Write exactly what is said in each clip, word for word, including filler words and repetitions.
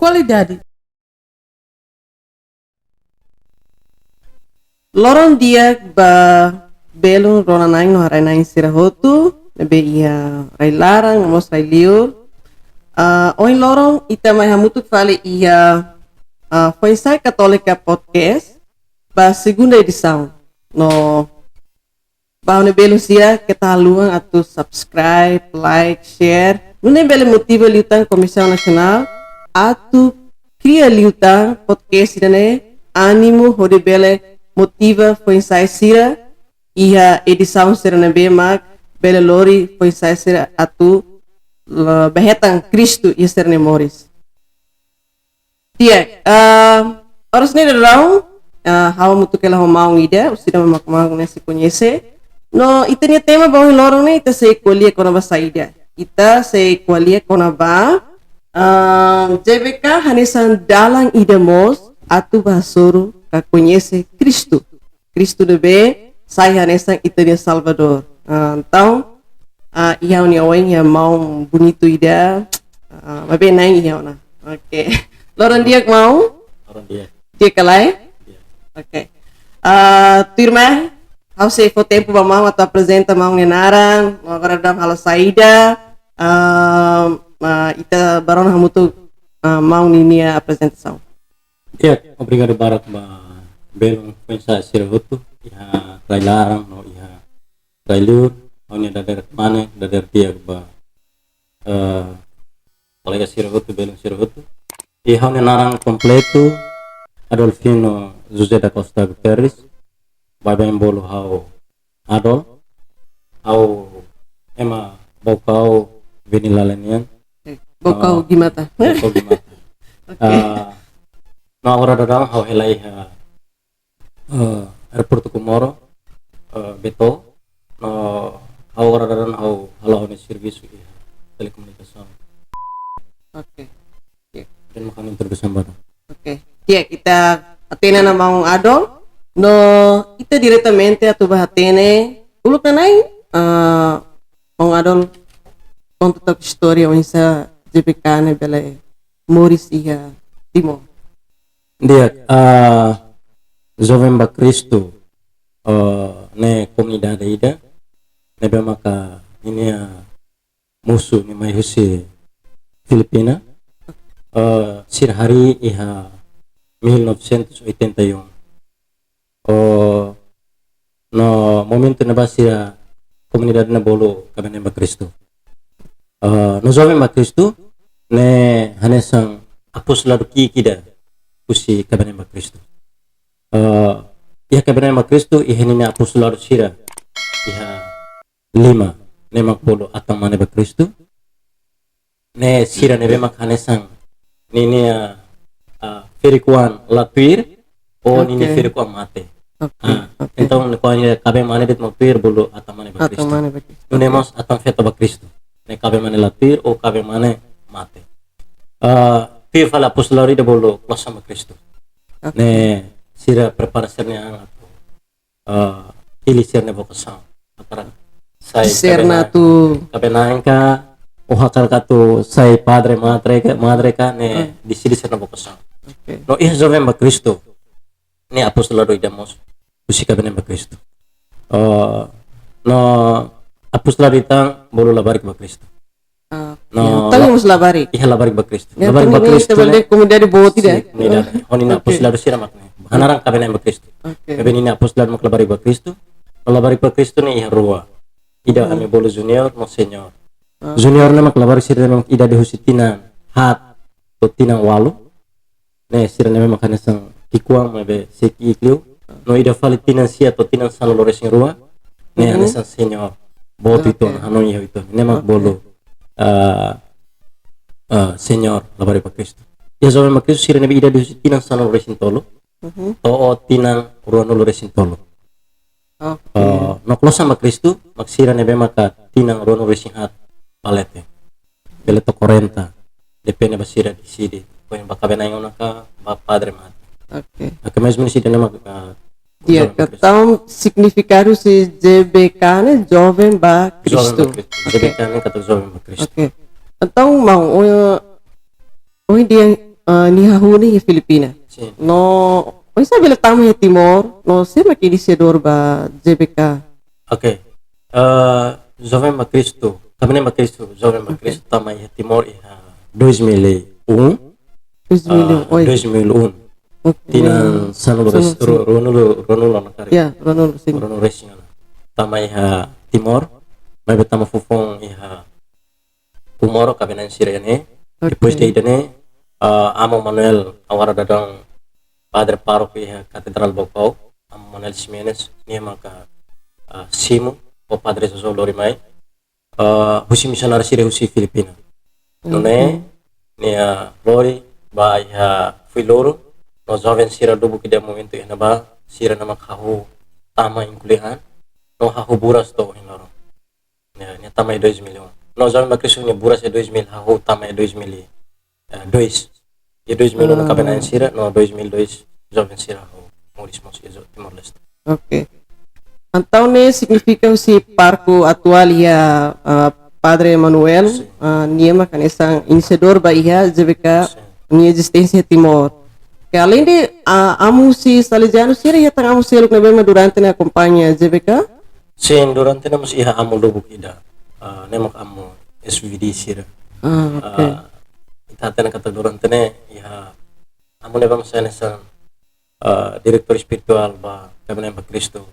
Atualidade. Loron di'ak ba belun rona-na'in no haree-na'in sira hotu, ne'ebé iha rai-laran, no mós rai-liur. Ah, ohin loron ita mai hamutuk fali iha, ah, Foinsa'e Katólika Podcast, ba segunda edisaun. No ba ha'u-nia belun sira, keta haluha atu subscribe, like, share. Nune'e bele motiva liután Komisaun Nasionál atu kria liután podcast ida-ne'e, ánimu hodi bele motiva foin-sa'e sira iha edisaun sira ne'ebé mak bele lori foin-sa'e sira atu la-, bá hetan Kristu iha sira-nia moris. Di'ak, ah, oras ne'e daudaun, ah, ha'u hamutuk hela ho maun ida, orsida mak maun ne'e sei koñese. No ita-nia tema ba ohin loron ne'e, ita sei ko'alia kona-ba saida. Ita sei ko'alia kona-ba, ah, J B K hanesan dalan ida mós atu bá hasoru ka koñese Kristu. Kristu ne'ebé sai hanesan ita-nia Salvadór. Ah, entaun, ah, iha ha'u-nia oin iha maun bonitu ida, ah, maibé na'in iha ona. Oke. Loron di'ak, maun. Loron di'ak. Di'ak ka lae? Di'ak. Oke. Ah, tuirmai, ha'u sei fó tempu ba maun atu aprezenta maun nia naran, no agora daudaun halo saida, ah, ah, ita bá rona hamutuk, ah, maun ninia aprezentasaun. Di'ak, obrigadu barak ba belun foin-sa'e sira hotu, iha rai-laran no iha rai-liur, ha'u-nia dadeer mane, dadeer di'ak ba, eh, kolega sira hotu, belun sira hotu. I ha'u-nia naran kompletu, Adolfino José da Costa Guterres, baibain bolu ha'u Adol, ha'u ema Baucau, Venilalan nian. Eh, Baucau, ah, Guimata. Baucau, Guimata. Oke. Ah, no agora daudaun ha'u hela iha, eh, Aeroportu Comoro, eh, Beto. No agora daudaun ha'u halo ha'u-nia servisu iha telekomunikasaun. Oke. Di'ak. Dehan mak ha'u-nia introdusaun badak. Oke. Di'ak, ita hatene ona maun Adol. No ita diretamente atu bá hatene. Uluk nanain, eh, maun Adol konta tok istória oinsá J B K ne'e bele moris iha Timor. Di'ak, eh, Joven ba Kristu, eh, ne'e komunidade ida ne'ebé maka ninia, eh, mosu ne'e mai husi Filipina, eh, sira harii iha mil novecentos e oitenta e um. Oh, no momentu ne'ebá sira komunidade ne'e bolu Kaben-na'in ba Kristu. Eh, no Joven ba Kristu ne'e hanesan apostoladu ki'ik ida husi Kaben-na'in ba Kristu. Eh, iha Kaben-na'in ba Kristu, iha ninia apostoladu sira iha lima, ne'e mak bolu Atan-Mane ba Kristu. Ne'e sira ne'ebé mak hanesan ninia, ah, ferik-oan la tuir, ou ninia, oke, ferik-oan mate. Oke, ah, oke. Entaun, ne'e kuandu kaben-mane de'it mak tuir bolu Atan-Mane ba Kristu. Atan-Mane ba Kristu. Nune'e, oke, mós atan-feto ba Kristu. Ne'e kaben-mane la tuir ou kaben-mane mate. Ah, tuir fali apostoladu ida bolu Klosan ba Kristu. Oke. Ne'e sira prepara sira-nia an atu, eh, hili sira-nia vokasaun. Hakarak sai, diserna kaben-na'in, atu kaben-na'in ka, ou hakarak atu sai padre, madre ka, madre ka, ne'e, hmm, deside sira-nia vokasaun. Oke. No iha Joven ba Kristu, ne'e apostoladu ida mós husi Kaben-na'in ba Kristu. Eh, no apostoladu ida tan bolu Labarik ba Kristu. Ah, no, ya, entaun la-, mós Labarik. Iha Labarik ba Kristu. Ya, Labarik ba Kristu ne'e komunidade boot ida. Sin, komunidade. Ho ninia, oke, apostoladu sira mak ne'e. Hanaran Kaben-na'in ba Kristu. Oke. Kaben-na'in apostoladu mak Labarik ba Kristu. No Labarik ba Kristu ne'e iha rua. Ida, hmm, ami bolu junior no senior. Ah. Junior ne'e mak labarik sira ne'ebé mak idade husi tinan haat to'o tinan ualu. Ne'e sira ne'ebé mak hanesan ki'ik-oan maibé sei ki'ik liu. No ida fali tinan sia to'o tinan sanulu-resin-rua. Ne'e, mhm, hanesan senior. Boot, oke, uitoan, hanoin iha uitoan. Ne'e mak, oke, bolu, eh, eh, senior Labarik ba Kristu. Iha Joven ba Kristu sira ne'ebé idade husi tinan sanulu-resin-tolu, mhm, to'o tinan ruanulu-resin-tolu. Oke. Eh, no Klosan ba Kristu, mak sira ne'ebé maka tinan ruanulu-resin-haat ba leten. Bele to'o kuarenta. Depende ba sira deside. Foin bá kaben-na'in ona ka, bá padre mate. Oke. Oke, mais menus ida-ne'e mak, eh, ya, Joven ba Kristu. Entaun signifikadu husi J B K ne'e Joven ba Kristu. Joven ba Kristu. Oke. J B K ne'e katak Joven ba Kristu. Oke. Entaun maun, oh, oh, ida, Ah, nia hahú ne'e iha Filipina. Sin. No, oinsá bele tama iha Timor, no sé mak inisiadór ba J B K? Oke. Eh, Jovem ba Kristu, Kabinet ba Kristu, Jovem ba Oke. Kristu tama iha Timor iha dois mil e um. Dois mil e um, Ah, oi. Dois mil e um. Oke. Tinan sanulu Sanulu, res-, sanulu. ru-, ruanulu, ruanulu ona karik. Ya, ruanulu, sin. Ruanulu resin ona. Tama iha Timor, maibé tama foufoun iha Comoro, kaben-na'in sira iha ne'e. Oke. Depois de ida-ne'e, ah, Amu Manuel, agora daudaun padre pároku iha Katedrál Baucau, Amu Manuel Ximenes, nia maka, ah, simu, ho Padre Jojo lori mai. Ah, husi misionáriu sira husi Filipina. Nune'e, Mhm. nia lori ba iha Fuiloro, no joven sira lubuk ida momentu iha ne'ebá, sira ne'e mak hahú tama inklui an, no hahú buras to'o ohin loron. Ya, nia tama iha dois mil e um. No Jovem ba Kristu nia buras iha dois mil, hahú tama iha dois mil e dois. Iha dois mil e um Ah. kaben-na'in sira, no dois mil e dois joven sira hahú moris mós iha Timor-Leste. Oke. Entaun ne'e signifika husi pároku atuál iha, ah, Padre Manuel, Sin. ah, nia mak hanesan inisiadór ba iha J B K Sin. nia ezisténsia iha Timor. Ke além de, ah, amu husi Salesianu sira, iha tan amu seluk ne'ebé mak durante ne'e akompaña J B K? Sin, durante ne'e mós iha amu lubuk ida. Ah, ne'e mak amu S V D sira. Ah, oke. Ah, ita hatene katak durante ne'e iha amu ne'ebé mak sai hanesan, ah, diretór espirituál ba Kabinet ba Kristu.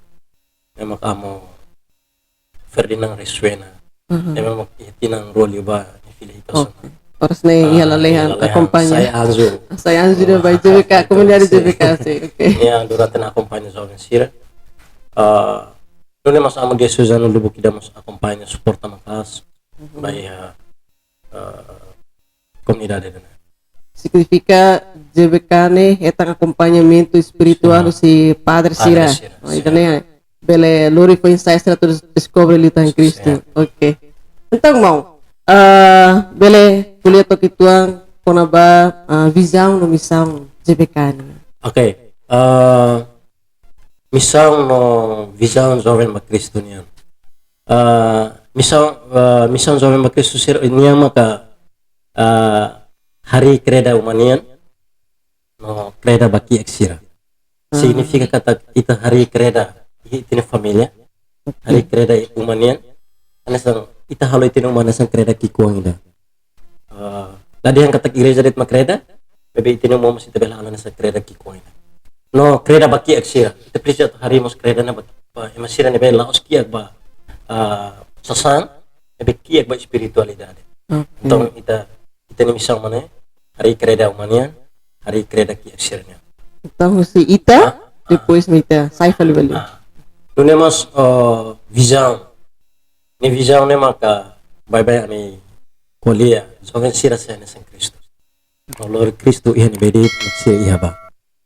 Ne'e mak amu Ferdinand Resuena. Mhm. Ne'e mak iha tinan rua liubá nia fila hikas ona. Oke. Oras ne'e iha Ah, lalehan iha lalehan, akompaña. Sai anju. Sai anju de Ah, ba J B K, ah, komunidade sin. J B K, sin, oke. Ya, durante ne'e akompaña joven sira. Ah, nune'e mós amu diosezanu lubuk ida mós akompaña, suporta maka'as. Mhm. Ba iha, ah, komunidade ida-ne'e. Signifika J B K ne'e hetan akompañamentu espirituál Sin. husi padre Padre sira. sira, Oh, sin. ida-ne'e bele lori foin-sa'e sira atu deskobre liután Kristu. Sin. Oke. Entaun, maun, ah, bele ko'alia took uitoan kona-ba, ah, vizaun no misaun J B K ne'e? Oke. Ah, misaun no vizaun Jovem ba Kristu nian. Ah, misaun, ah, misaun Jovem ba Kristu sira-nian maka, ah, harii kreda uma nian no kreda ba kiak sira. Ah. Signifika katak ita harii kreda iha ita-nia família, Oke. harii kreda uma nian, hanesan ita halo ita-nia uma hanesan kreda ki'ikoan ida. Ah, la dehan katak igreja de'it mak kreda, maibé ita-nia uma mós ita bele halo hanesan kreda ki'ikoan ida. No kreda ba kiak sira, ita presiza atu harii mós kreda ne'e ba, ba ema sira ne'ebé la'ós kiak ba, ah, sasán, maibé kiak ba espiritualidade. Oke. Entaun ita, ita-nia misaun mak ne'e, harii kreda uma nian, harii kreda kiak sira-nian. Entaun husi ita, Ah, ah. depois mak ita sai fali ba li'ur. Ah. Nune'e mós, oh, vizaun. Nia vizaun ne'e maka baibain ami ko'alia, joven sira sai hanesan Kristu. No lori Kristu iha ne'ebé de'it mak sira iha ba.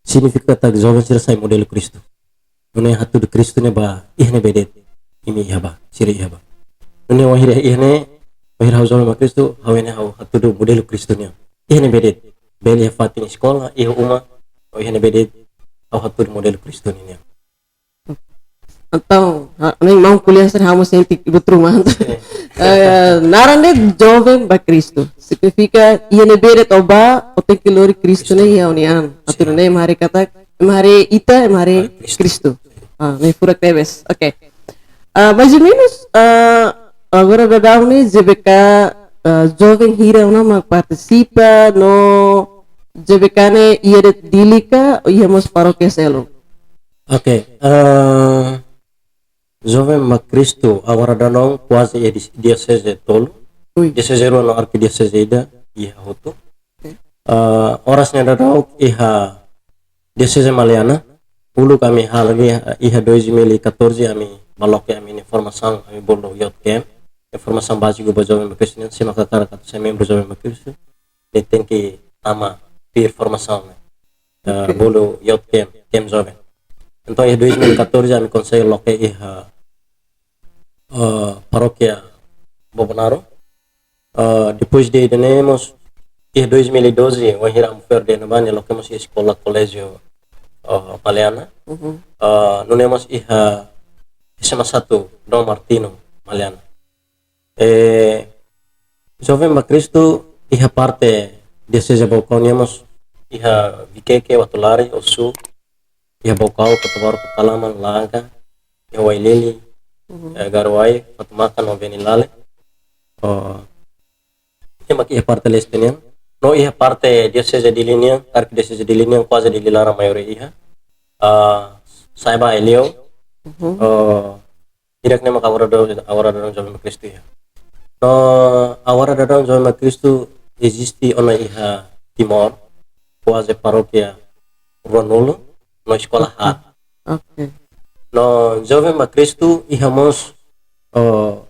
Signifika katak joven sira sai modelu Kristu. Nune'e hatudu Kristu ne'e ba iha ne'ebé de'it imi iha ba, sira iha ba. Nune'e wainhira iha ne'e, wainhira ha'u joven ba Kristu, ha'u iha ne'e ha'u hatudu modelu Kristu nian. Iha ne'ebé de'it, bele iha fatin eskola, iha uma, ou iha ne'ebé de'it, ha'u hatudu modelu Kristu nian. Entaun, ha, ne'e maun ko'alia hanesan ha'u mós sente buat ruma. Sin. Eh, naran de'it Jovem ba Kristu. Signifika, iha ne'ebé de'it ó bá, ó tenke lori Kristu ne'e iha ó-nia an. Atu Sin. nune'e ema haree katak, ema haree ita, ema haree Haree Kristu. Kristu. Ah, ne'e furak tebes. Oke. Ah, mais ou menos, ah, agora daudaun ne'e J B K, ah, joven hira ona mak partisipa, no J B K ne'e iha de'it Dili ka, ou iha mós parókia seluk? Oke, eh, Jovem ba Kristu, agora daudaun kuaze iha di-, dioseze tolu. Ui. Dioseze rua no arkidioseze ida, iha hotu. Oke. Eh, oras ne'e daudaun iha Dioseze Maliana, uluk ami hala'o iha, iha dois mil e catorze ami bá loke ami-nia formasaun, ami bolu youth camp. Iha formasaun báziku ba Jovem ba Kristu nian, sé mak hakarak atu sai membru Jovem ba Kristu, nia tenke tama tuir formasaun ne'e. Eh, Oke. bolu youth camp, camp joven. Entaun, iha dois mil e catorze, ami konsege loke iha, eh, parókia Bobonaro. Eh, depois de ida-ne'e mós, iha dois mil e doze, wainhira amu Ferdinand bá, nia loke mós iha eskola koléjiu, eh, Maliana. Uhum. Eh, nune'e mós iha S M A satu Dom Martinho Maliana. Eh, Jovem ba Kristu iha parte Dioseze Baucau nian mós iha Vikeke, Uatulari, Osu, iha Baucau, Kota Baru, Kota Lama, Laga, iha Uailele, eh, Garowe, Fatumakan no Venilale. Oh, iha mak iha parte leste nian. No iha parte Dioseze Dili nian, Arkidioseze Dili nian, kuaze Dili laran maioria iha. Ah, Saiba, Aileu. Oh, ida-ne'e mak Awara Dadaun, Awara Dadaun Joven ba Kristu iha. No Awara Dadaun Joven ba Kristu eziste ona iha Timor, kuaze parókia ruanulu, no eskola haat. Oke. No Joven ba Kristu iha mós, oh,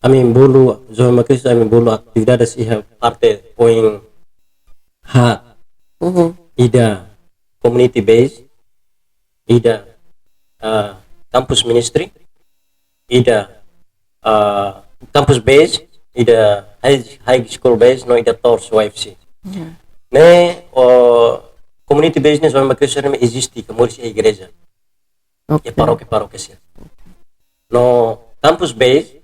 ami bolu, Joven ba Kristu ami bolu atividades iha parte oin haat. Ida community base, ida, ah, campus ministry, ida, ah, campus base, ida high, high school base, no ida Torch Y F C. Ne'e, oh, community base ne'e Joven ba Kristu ne'e eziste, ke moris iha igreja. Oke. Iha parókia, parókia sira. No campus base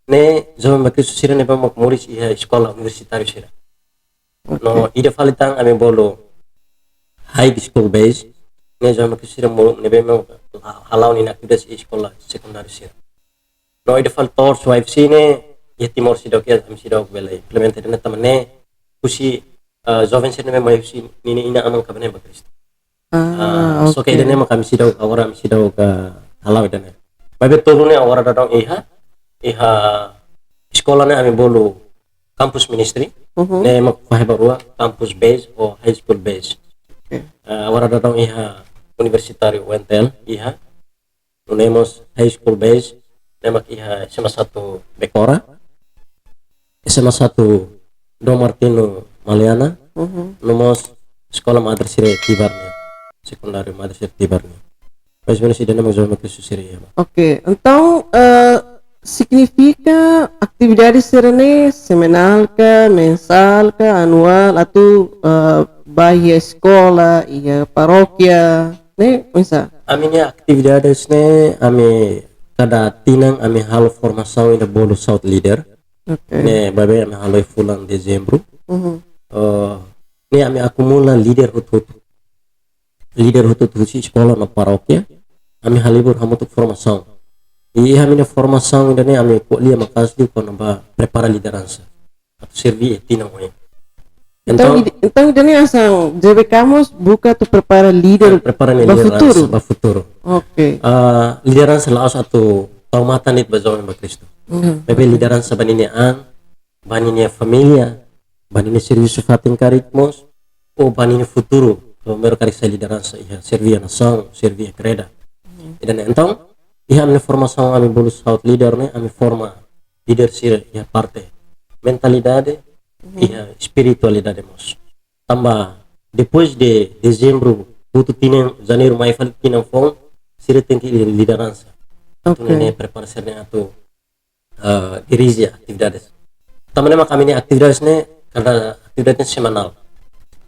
ne'e Joven ba Kristu sira ne'ebé mak moris iha eskola universitáriu sira. No ida fali tan ami bolu high school base, ne'e Joven ba Kristu sira mo-, ne'ebé mak hala'o ninia atividades iha eskola sekundáriu sira. No ida fali Torch Y F C ne'e iha Timor seidauk iha, ami seidauk bele implementa ida-ne'e tanba ne'e husi, eh, joven sira ne'ebé mai husi ninia inan-aman kaben ba Kristu. Ah, só ke ida-ne'e mak ami seidauk, agora ami seidauk hala'o ida-ne'e. Maibé tolu ne'e Awara Dadaun iha, iha eskola ne'e ami bolu campus ministry, ne'e mak fahe ba rua, campus base ou high school base. Oke. Eh, Awara Dadaun iha universitáriu U N T L iha, no ne'e mós high school base, ne'e mak iha S M A satu Becora, S M A satu Dom Martinho Maliana, no mós eskola madre sira Tibar nian, sekundáriu madre sira Tibar nian. Mais ou menus ida-ne'e mak Joven ba Kristu sira iha. Oke, entaun, eh, signifika atividade sira-ne'e semanál ka, mensál ka, anuál, atu, eh, ba iha eskola, iha parókia, ne'e, oinsá? Ami-nia atividades ne'e, ami kada tinan ami halo formasaun ida bolu South Leader. Oke. Ne'ebé ami halo iha fulan Dezembru. Eh, ne'e ami akumula líder hotu-hotu. Líder hotu-hotu husi eskola no parókia. Ami halibur hamutuk formasaun. I ami-nia formasaun ida-ne'e ami ko'alia maka'as liu kona-ba prepara lideransa atu serve iha tinan oin. Entaun, entaun, id-, entaun ida-ne'e hanesan J B K mós buka atu prepara líder, prepara nia ba lideransa futuru. Ba futuru. Oke. Ah, lideransa la'ós atu tau matan de'it ba Joven ba Kristu. Maibé lideransa ba ninia an, ba ninia família, ba ninia servisu fatin karik mós, ou ba ninia futuru, primeiru karik sai lideransa iha serve iha nasaun, serve iha kreda. Ida-ne'e entaun, iha ami-nia formasaun ami bolu South Leader ne'e, ami forma líder sira iha parte mentalidade, iha espiritualidade mós. Tanba depois de Dezembru, hotu tinan, Janeiru mai fali tinan foun, sira tenke li-, lideransa. Atu, oke, ne'e prepara sira-ne'e atu, eh, dirije atividades. Tanba ne'e mak ami-nia atividades ne'e, kada atividades ne'e semanál.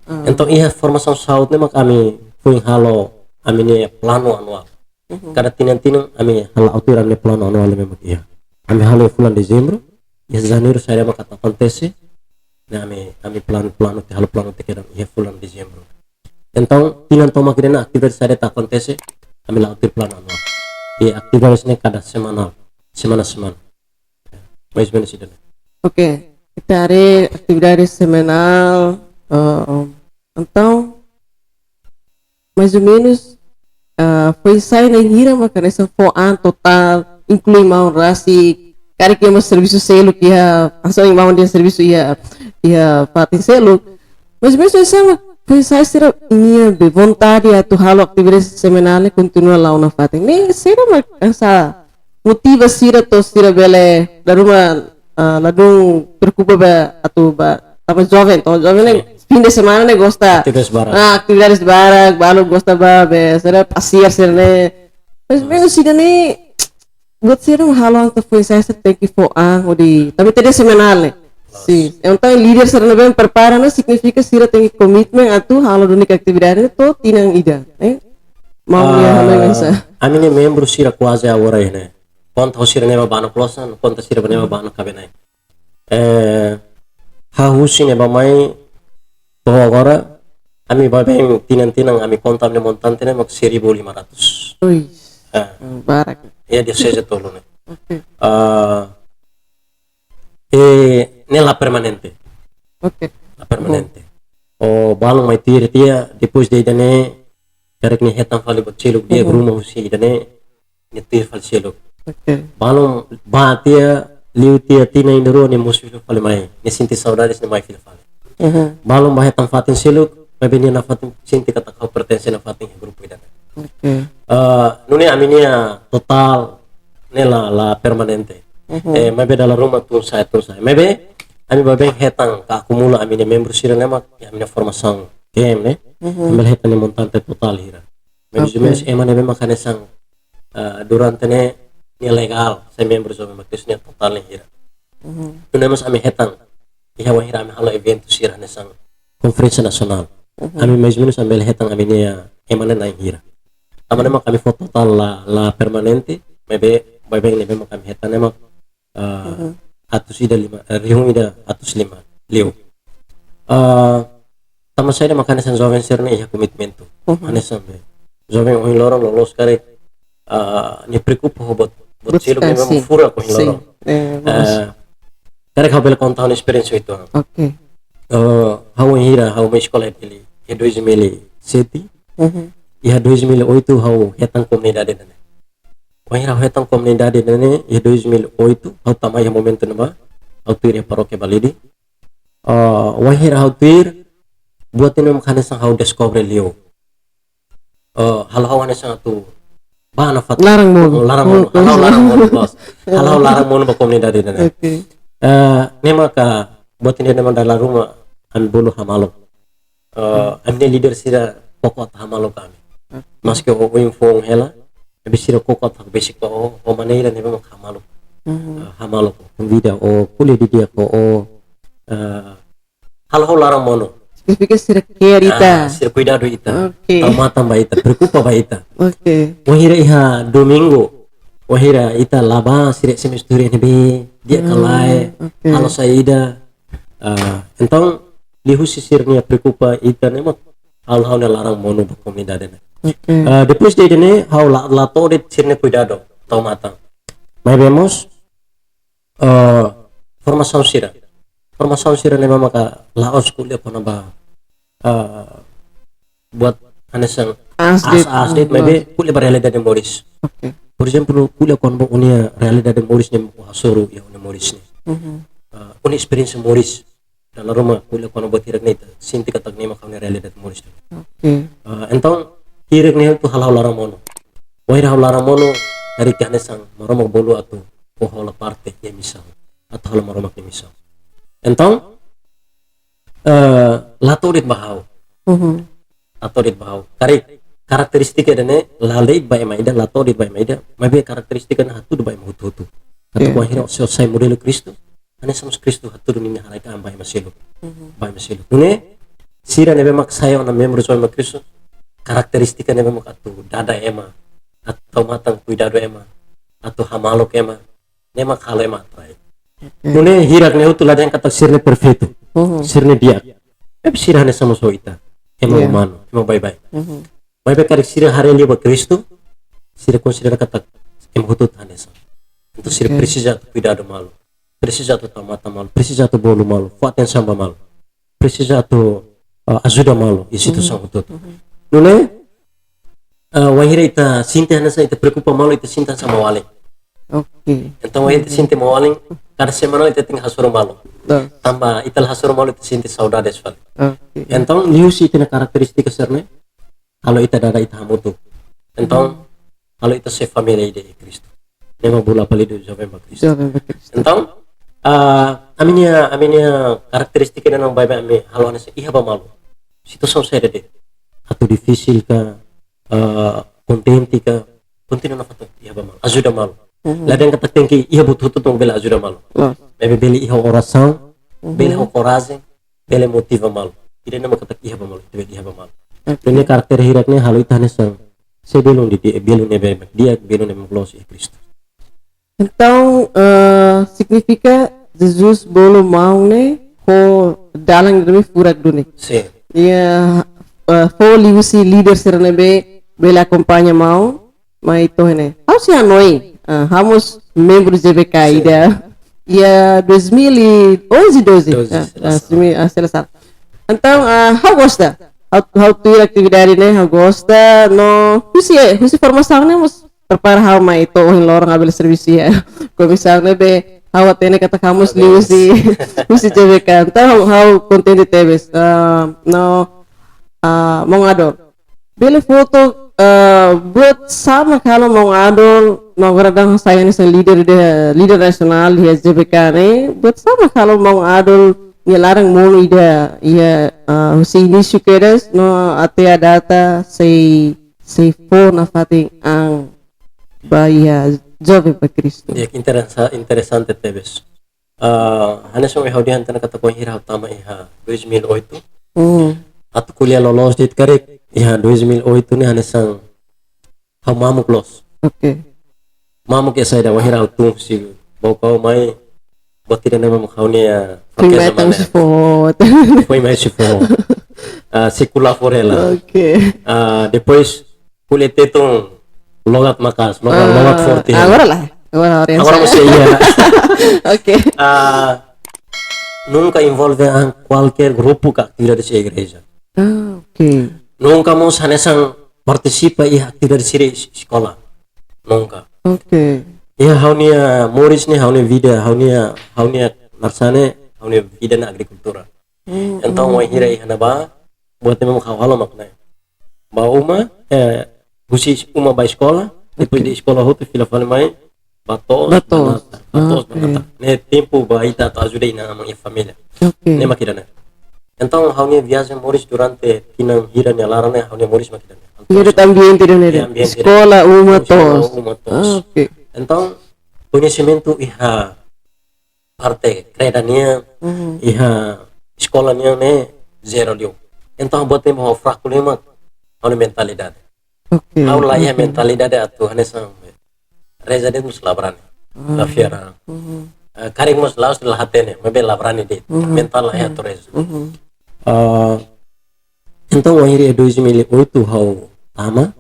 Entaun iha formasaun South ne'e mak ami foin halo ami-nia planu anuál. Kada tinan-tinan ami hala'o tuir ami-nia planu anuál ne'ebé mak iha. Ami halo iha fulan Dezembru, iha Janeiru saida mak atu akontese, ne'e ami, ami planu, planu tiha, halo planu tiha kedan iha fulan Dezembru. Entaun, tinan tomak ida-ne'e atividade saida atu akontese, ami la'o tuir planu anuál. I atividades ne'e kada semanál, semana-semana. Mais ou menus ida-ne'e. Oke, ita haree atividade semanál, eh, entaun, mais ou menus, ah, foin-sa'e na'in hira mak hanesan fó an totál, inklui maun rasik, karik iha mós servisu seluk iha, hanesan maun dehan servisu iha, iha fatin seluk. Mais ou menus hanesan mak foin-sa'e sira-nia be vontade atu halo atividade semanál ne'e kontinua la'o nafatin. Ne'e saida mak hanesan motiva sira to'o sira bele, dala ruma, ah, ladún preokupa ba atu ba, tanba joven, to'o joven ne'e, sin, fin de semana ne'e gosta, atividades barak. Ah, atividades barak, balu gosta ba, be, sira pasiar sira-ne'e. Mais ou menus ida-ne'e, buat sira halo atu foin-sa'e sira tenke fó an hodi, tanba ida-ne'e semanál ne'e. Sin. Entaun líder sira ne'ebé prepara ne'e signifika sira tenke komitmen atu halo duni atividade ne'e to'o tinan ida, eh? Maun nia, ah, halo hanesan. Ami-nia membru sira kuaze agora ne'e. Konta ho sira ne'ebé bá ona klosan, konta sira ne'ebé bá ona kaben-na'in. Eh, hahú husi ne'ebé mai to'o agora, Ami baibain tinan-tinan ami konta ami-nia montante ne'e mak seribu lima ratus. Ui, Ah, barak. Ya, dia seja tolu ne'e. Oke. Ah, e ne'e la permanente. Oke. La permanente. O balun mai tuir tiha, depois de ida-ne'e, karik nia hetan fali buat seluk di'ak, Mhm. ruma husi ida-ne'e, nia tuir fali seluk. Oke. Balun bá tiha, liu tiha tinan ida rua nia mosu fila fali mai. Nia sente saudades nia mai fila fali. Mhm. Balun bá hetan fatin seluk, maibé nia nafatin sente katak ha'u pertense nafatin iha grupu ida-ne'e. Oke. Ah, nune'e ami-nia totál ne'e la, la permanente. Mhm. Eh, maibé dala ruma tun sa'e, tun sa'e. Maibé ami baibain hetan ka akumula ami-nia membru sira ne'e mak iha ami-nia formasaun K M ne'e. Mhm. Ami hetan nia montante totál hira. Mais ou Oke. menos ema ne'ebé mak hanesan, ah, durante ne'e nia legál sai membru Joven ba Kristu nia totál ne'e hira. Mhm. Nune'e mós ami hetan iha wainhira ami halo eventu sira hanesan konferénsia nasionál. Mhm. Ami mais ou menos ami bele hetan ami-nia ema ne'e na'in hira. Tanba ne'e mak ami fó totál la, la permanente, maibé baibain ne'ebé mak ami hetan ne'e mak, ah, Mhm. atus ida lima, eh, rihun ida atus lima, liu. Ah, tanba saida mak hanesan joven sira-ne'e iha komitmentu. Mhm. Hanesan be. Joven ohin loron loloos karik, ah, nia preokupa ho buat, buat Buat seluk ne'ebé sekali. Mak furak ohin Sin. Loron. Eh, bagus. Ah, karik ha'u bele konta ha'u-nia esperiénsia uitoan. Oke. Eh, ha'u ohin hira, ha'u mai eskola iha Dili, iha dois mil e sete. Mhm. Iha dois mil e oito ha'u hetan komunidade ida-ne'e. Wainhira ha'u hetan komunidade ida-ne'e, iha dois mil e oito, ha'u tama iha momentu ne'ebá, ha'u tuir iha parókia Balide. Eh, wainhira ha'u tuir, buat ne'ebé mak hanesan ha'u deskobre liu. Eh, halo ha'u hanesan atu bá nafatin. Laran monu. Laran monu. Monu. Halo ha'u laran monu, bos. Halo ha'u laran monu ba komunidade ida-ne'e. Oke. Eh, ne'e maka buat ne'ebé mak dala ruma ami bolu hamaluk. Eh, ami-nia líder sira koko atu hamaluk ami. Maske o info hela, maibé sira koko atu besik ba o, o maneira ne'ebé mak hamaluk. Mhm. Eh, hamaluk, konvida o, ko'alia didi'ak ho o, eh, halo ha'u laran monu. Signifika sira care ita. Ah, sira kuidadu ita. Oke. Tau matan ba ita, preokupa ba ita. Oke. Wainhira iha domingu, wainhira ita la bá, sira S M S tuir iha ne'ebé, di'ak ka lae, Hmm, oke. halo saida. Ah, entaun, liuhusi sira-nia preokupa ita ne'e mak halo ha'u-nia laran monu ba komunidade ne'e. Oke. Ah, depois de ida-ne'e, ha'u la, la to'o de'it sira-nia kuidadu, tau matan. Maibé mós, eh, formasaun sira. Formasaun sira ne'ebé maka la'ós ko'alia kona-ba, eh, buat hanesan Aas de'it. aas-aas de'it, maibé ko'alia ba realidade moris. Oke. Por ezemplu, ko'alia kona-ba ó-nia realidade moris ne'ebé ó hasoru iha ó-nia moris ne'e. Mhm. Eh, ó-nia esperiénsia moris. Dala ruma ko'alia kona-ba buat hirak ne'e ita sente katak ne'e mak ha'u-nia realidade moris. Oke. Eh, entaun, hirak ne'e atu halo ha'u laran monu. Wainhira ha'u laran monu, karik hanesan Maromak bolu atu ó hola parte iha misaun. Atu hola Maromak nia misaun. Entaun, eh, la to'o de'it ba ha'u. Mhm. La to'o de'it ba ha'u. Karik karakterístika ida-ne'e la de'it ba ema ida, la to'o de'it ba ema ida, maibé karakterístika ne'e hatudu ba ema hotu-hotu. Atu Iya. Wainhira ó sai modelu Kristu, hanesan mós Kristu hatudu ninia haraik-an ba ema seluk. Mhm. Ba ema seluk. Nune'e, sira ne'ebé mak sai ona membru Joven ba Kristu, karakterístika ne'ebé mak atu dada ema, atu tau matan kuidadu ema, atu hamaluk ema, ne'e mak halo ema atrai. Oke. Nune'e hirak ne'e hotu la dehan katak sira-ne'e perfeitu. Mhm. Sira-ne'e di'ak. Tapi sira hanesan mós ho ita. Ema Iya. umanu, ema baibain. Mhm. Maibé karik sira haree liu ba Kristu, sira konsidera katak ema hotu hanesan. Entaun sira Oke. presiza atu kuidadu malu. Presiza atu tau matan malu. Presiza atu bolu malu. Fó atensaun ba malu. Presiza atu, ah, ajuda malu iha situasaun hotu-hotu. Nune'e, ah, wainhira ita sente hanesan ita preokupa malu, ita sente hanesan maun-alin. Oke. Entaun wainhira ita sente maun-alin, kada semana ita tenke hasoru malu. Nah. Tanba ita la hasoru malu ita sente saudades fali. Oke. Entaun liuhusi ita-nia karakterístika sira-ne'e, halo ita dada ita hamutuk. Entaun, halo ita sai família ida iha Kristu. Ne'e mak bolu apelidu Joven ba Kristu. Joven ba Kristu. Entaun, ah, ami-nia, ami-nia karakterístika ida-ne'ebé baibain ami halo hanesan iha ba malu. Situasaun saida de'it. Atu difisil ka, ah, kontente ka, kontinua nafatin iha ba malu. Ajuda malu. Mhm. La dehan katak tenke iha buat hotu-hotu bele ajuda malu. Nah. Maibé bele iha orasaun, Mhm. bele ho korajen, bele motiva malu. Ida-ne'e mak katak iha ba malu, ita bele iha ba malu. Oke. Nune'e karakter hirak ne'e halo ita hanesan sai belun di, di, belun ne'ebé di'ak, belun ne'ebé loos iha Kristu. Entaun, eh, signifika Jesus bolu maun ne'e ho dalan ne'ebé furak duni. Sin. Iha eh, fó liuhusi líder sira ne'ebé bele akompaña maun mai to'o ne'e. Ha'u sei hanoin, eh, ha'u mós membru J B K ida iha dois mil e onze, doze. Doze, ah, selesaun. Ah, simi-, ah, selesaun. Entaun, ah, ha'u gosta. Ha'u, ha'u tuir atividade ne'e, ha'u gosta. No, husi, husi formasaun ne'e mós prepara ha'u mai to'o ohin loron ha'u bele servisu iha komisaun ne'ebé ha'u hatene katak ha'u mós liuhusi, husi J B K. Entaun ha'u, ha'u kontente tebes. Ah, no, ah, maun Adol. Bele fó to'ok, ah, buat saida mak halo maun Adol, no agora daudaun sai hanesan líder de, líder nasionál iha J B K ne'e. Buat saida mak halo maun Adol nia laran monu ida iha, ah, husi inísiu kedas, no até à data sei, sei fó nafatin an ba iha Jovem ba Kristu. Ya, ke interesa-, interesante tebes. Ah, hanesan ohin ha'u dehan tiha ona katak bainhira ha'u tama iha dois mil e oito. Hmm. Atu ko'alia loloos de'it karik iha dois mil e oito ne'e hanesan ha'u mamuk loos. Oke. Mamuk iha saida, bainhira ha'u tun husi Baucau mai, buat ida ne'ebé mamuk ha'u-nia, ah, foin mai fraqueza tang mana. Husi foho. Foin mai husi foho. Ah, sei ko'alia fora hela. Oke. Ah, depois ko'alia Tetun logat maka'as, logat, ah, logat forte. Agora lae. Agora, agora, agora mós sei iha. Oke. Ah, nunka envolve an kualkér grupu ka atividade iha igreja. Ah, oke. Nunka mós hanesan partisipa iha atividade sira es-, eskola. Nunka. Oke. Iha ha'u-nia moris ne'e, ha'u-nia vida, ha'u-nia, ha'u-nia nasaun ne'e, ha'u-nia vida ne'e agrikultura. Hmm, entaun, hmm, bainhira iha ne'ebá, buat ne'ebé mak ha'u halo mak ne'e. Ba uma, eh, husi uma ba eskola, depois, oke, de eskola hotu fila fali mai ba to'os, ba to'os, ba natar, ba to'os, ba, oke, natar. Ne'e tempu ba ita atu ajuda inan-aman iha família. Oke. Ne'e mak ida-ne'e. Entaun, ha'u-nia viajen moris durante tinan hira nia laran ne'e, ha'u-nia moris mak ida-ne'e. Iha ambiente ida-ne'e. Iha ambiente ida-ne'e. Eskola, uma, eskola, to'os, uma, to'os. Ah, oke. Entaun, koñesimentu iha parte kreda nian, mhm, iha eskola nian ne'e zero liu. Entaun buat ne'ebé ha'u fraku liu mak ha'u-nia mentalidade. Oke, ha'u la iha, oke, mentalidade atu hanesan reza de'it mós la brani. Ah. La fiar an. Mhm. Eh, karik mós la'ós la hatene, maibé la brani de'it. Mhm. Mentál la iha, mhm, atu reza. Mhm. Ah, entaun, bainhira dois mil e oito ha'u tama,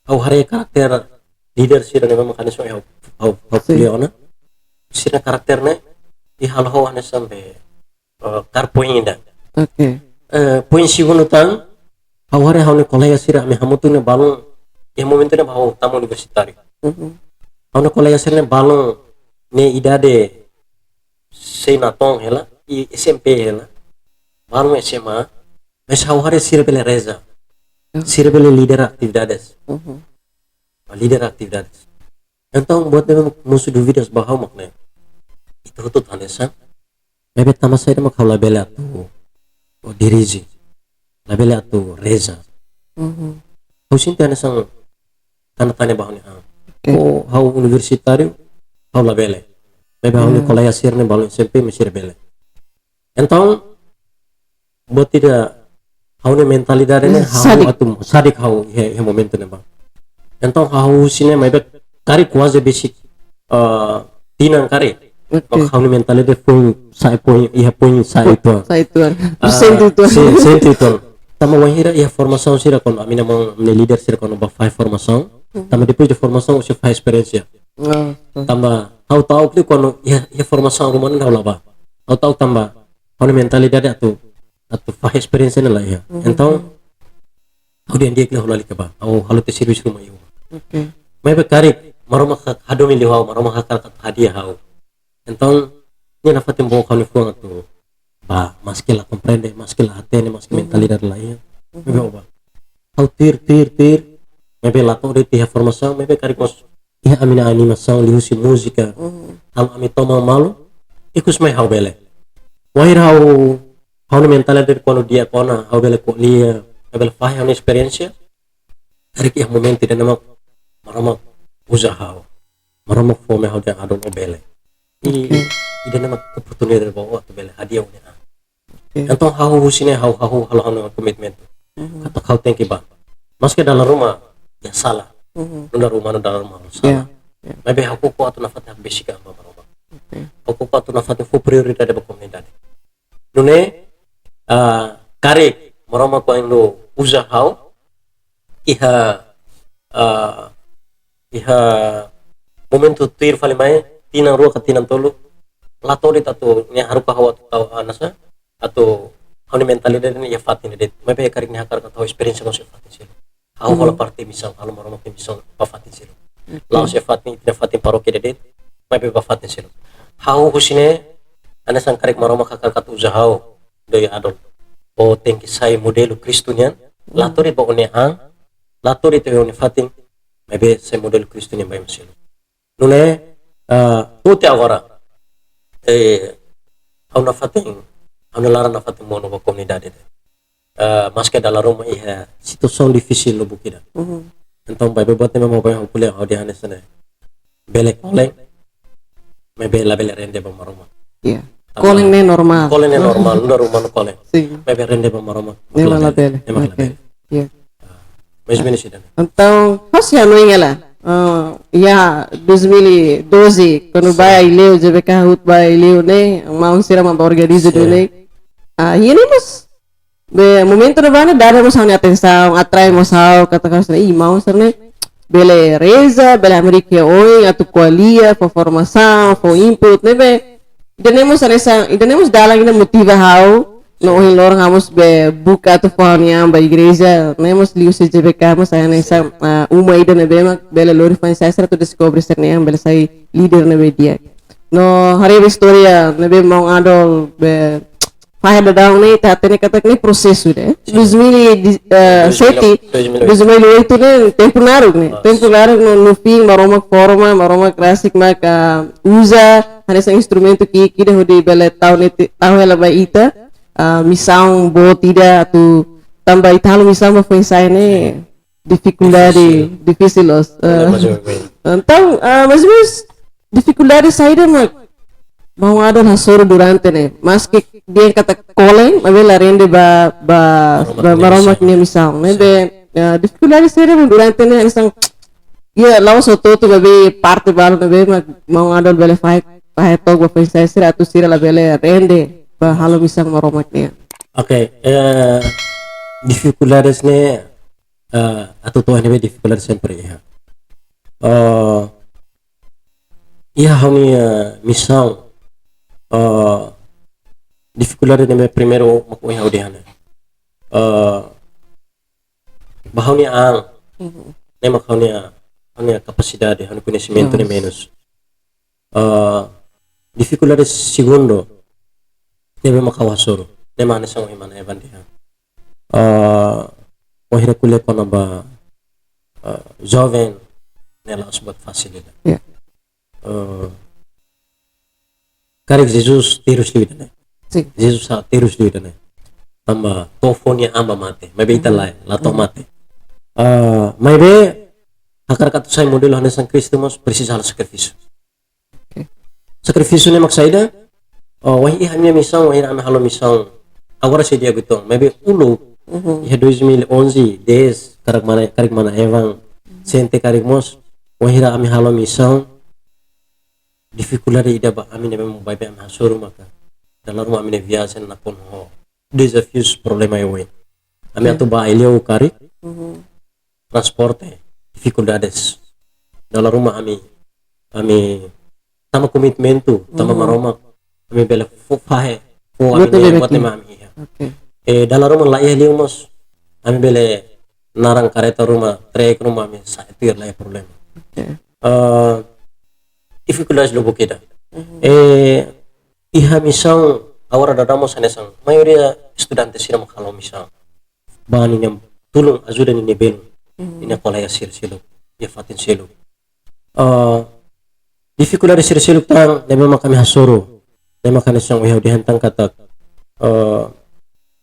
ha'u haree karakter líder sira ne'ebé mak hanesan ha'u, ha'u, ha'u, sin, ko'alia ona. Sira-nia karakter ne'e, i halo ha'u hanesan be, eh, kaer poin ida. Oke. Eh, poin segundu tan, ha'u haree ha'u-nia kolega sira, ami hamutuk ne'e balun, iha momentu ne'ebá ha'u tama universitáriu. Mhm. Ha'u-nia kolega sira ne'e balun, nia idade sei natoon hela, i S M P hela, balun S M A, mas ha'u haree sira bele reza. Mhm. Sira bele lidera atividades. Mhm. Ba lidera atividades. Entaun, buat ne'ebé mosu dúvidas ba ha'u mak ne'e. Ita hotu hanesan, maibé tanba saida mak ha'u labele atu dirije, labele atu reza. Mhm. Ha'u sente hanesan tanda tanya ba ha'u-nia an. Oke. Oh, ha'u universitáriu, ha'u labele. Maibé ha'u-nia, ya, kolega sira ne'e balun S M P, mas sira bele. Entaun, buat ida ha'u-nia mentalidade ne'e, hmm, ha'u sadik. Atu sadik ha'u iha, iha momentu ne'ebá. Entaun ha'u husi ne'e maibé karik kuaze besik, eh, tinan karik. Oke. Mak ha'u-nia mentalidade foin sa'e poin, iha poin sa'e uitoan. Sa'e uitoan. Ah, sente uitoan. Sin, sente uitoan. Tanba bainhira iha formasaun sira kuandu ami-nia maun, ami-nia líder sira kuandu bá fahe formasaun. Hmm. Tanba depois de formasaun, husi fahe esperiénsia. Ah, ah. Tanba ha'u ta'uk liu kuandu iha, iha formasaun ruma ne'e ha'u la bá. Ha'u ta'uk tanba ha'u-nia mentalidade atu, atu fahe esperiénsia ne'e la iha. Mhm. Entaun, ha'u dehan di'ak liu ha'u lalika bá. Ha'u halo tiha servisu ruma iha uma. Oke. Maibé karik, Maromak hak hadomi liu ha'u, Maromak hakarak atu hadi'a ha'u. Entaun, nia nafatin book ha'u-nia fuan atu bá, maske la komprende, maske la hatene, maske, mhm, mentalidade la iha. Mhm. Maibé ha'u bá. Ha'u tuir, tuir, tuir. Maibé la to'o de'it iha formasaun, maibé karik mós iha ami-nia animasaun liuhusi múzika. Mhm. Halo ami toman malu, ikus mai ha'u bele. Wainhira ha'u, ha'u-nia mentalidade kuandu di'ak ona, ha'u bele ko'alia, ha'u bele fahe ha'u-nia esperiénsia. Karik iha momentu ida-ne'e mak Maromak uza ha'u. Maromak fó mai ha'u dehan Adol, ó bele. I, oke, ida-ne'e mak oportunidade ba ó atu bele hadi'a ó-nia an. Oke. Entaun ha'u husi ne'e ha'u, ha'u halo ha'u-nia komitmen. Mhm. Katak ha'u tenke bá. Maske dalan ruma iha sala. Mhm. Nu'udar umanu dalan ruma halo sala. Ya, ya. Maibé ha'u koko atu nafatin besik an ba Maromak. Oke. Ha'u koko atu nafatin fó prioridade ba komunidade. Nune'e, ah, karik Maromak kuandu uza ha'u, iha, ah, iha momentu tuir fali mai, tinan rua ka tinan tolu, la to'o de'it atu nia haruka ha'u atu tau hanesan, atu ha'u-nia mentalidade ne'e iha fatin de'it. Maibé karik nia hakarak atu ha'u esperiénsia mós iha fatin seluk. Ha'u hola parte misaun, halo Maromak nia misaun ba fatin seluk. La'ós iha fatin, iha fatin parókia de'it, maibé ba fatin seluk. Ha'u husi ne'e, hanesan karik Maromak hakarak atu uza ha'u, Doi Adol. Ó tenke sai modelu Kristu nian, la to'o de'it ba ó-nia an, la to'o de'it ba ó-nia fatin, maibé sai modelu Kristu nian ba ema seluk. Nune'e, ah, to'o agora, eh, ha'u nafatin, ha'u-nia laran nafatin monu ba komunidade de'it. Ah, maske dala ruma iha situasaun difisil lubuk ida. Entaun, ba buat ne'ebé mak ha'u ko'alia hodi hanesan ne'e. Bele kolen, maibé labele rende ba Maromak. Iya. Kolen ne'e normál. Kolen ne'e normál, nu'udar umanu kolen. Sin. Maibé rende ba Maromak, ne'e mak labele. Ne'e mak labele. Iya. Maibé ne'e sida. Entaun, ha'u sei hanoin hela. Ah, iha dois mil e doze, kuandu ba Aileu, J B K hut ba Aileu ne'e, maun sira mak ba organiza duni. Ah, iha ne'e mós, be, momentu ne'ebá ne'e dada mós ha'u-nia atensaun, atrai mós ha'u, katak hanesan, ih, maun sira ne'e bele reza, bele hamriik iha oin, atu ko'alia, fó formasaun, fó input, ne'ebé, ida-ne'e mós hanesan, ida-ne'e mós dalan ida motiva ha'u, no ohin loron ha'u mós be buka atu fó ha'u-nia an ba igreja, ne'e mós liuhusi J B K mós hanesan, ah, uma ida ne'ebé mak bele lori foin-sa'e sira atu deskobre sira-nia an, bele sai líder ne'ebé di'ak. No haree be istória ne'ebé maun Adol be fahe daudaun ne'e, ita hatene katak ne'e prosesu de'it. Sin. Dois mil e sete, dois mil e oito. Dois mil e oito ne'e tempu naruk ne'e. Ah. Tempu naruk no, no fim, Maromak forma, Maromak rasik mak uza hanesan instrumentu ki'ik ida hodi bele tau ne'e, tau hela ba ita, ah, misaun boot ida atu, tanba ita halo misaun ba foin-sa'e ne'e difikuldade, difisil loos. Problema, ah, joven. Entaun, ah, mais ou menos, difikuldade saida mak maun Adol hasoru durante ne'e? Maske dehan katak kolen, maibé la rende ba, ba, Maromak, ba nia Maromak misaun. Nia misaun, ne'ebé, ah, difikuldade saida mak durante ne'e, hanesan, iha la'ós hotu-hotu, maibé parte balu ne'ebé mak maun Adol bele fahe, fahe took ba foin-sa'e sira atu sira labele rende ba halo misaun Maromak nian. Oke, eh, difikuldades ne'e, eh, atu to'o iha ne'ebé difikuldade sempre iha. Eh, iha ha'u-nia, eh, misaun, eh, difikuldade ne'ebé primeiru mak ohin ha'u dehan ne'e. Eh, ba ha'u-nia an, ne'e mak ha'u-nia, ha'u-nia kapasidade, ha'u-nia koñesimentu ne'e menus. Eh, difikuldade segundu, ne'ebé mak ha'u hasoru, ne'e mak hanesan ohin mana Evan dehan. Eh, wainhira ko'alia kona-ba, eh, joven, ne'e la'ós buat fasil ida. Iya. Eh, karik Jesus terus liu ida-ne'e. Sin. Jesus sa terus liu ida-ne'e. Tanba to'o fó nia an ba mate, maibé ita lae, la to'o mate. Eh, maibé hakarak atu sai modelu hanesan Kristu mós presiza halo sakrifísiu. Oke. Sakrifísiu ne'e mak saida? Oh, wainhira iha ami-nia misaun, wainhira ami halo misaun. Agora sei di'ak uitoan, maibé uluk, iha dois mil e onze, dez, karik mana, karik mana Evan, sente karik mós, wainhira ami halo misaun, difikuldade ida ba ami ne'ebé mak baibain ami hasoru maka, dala ruma ami-nia viajen nakonu ho dezafius, problema oioin. Ami atu ba Aileu karik, transporte, difikuldades. Dala ruma ami, ami tanba komitmentu, tanba Maromak, ami bele fó fahe, fó ami-nia buat ne'ebé ami iha. Oke. Eh, dala ruma la iha liu mós, ami bele naran karreta ruma, trek ruma, ami sa'e tuir, la iha problema. Oke. Eh, difikuldades lubuk ida. Eh, iha misaun, agora daudaun mós hanesan, maioria estudante sira mak halo misaun. Ba ninia tulun, ajuda ninia belun. Ninia kolega sira seluk, iha fatin seluk. Eh, difikuldade sira seluk tan, ne'ebé mak ami hasoru. Ne'e mak hanesan ohin ha'u dehan tan katak, eh,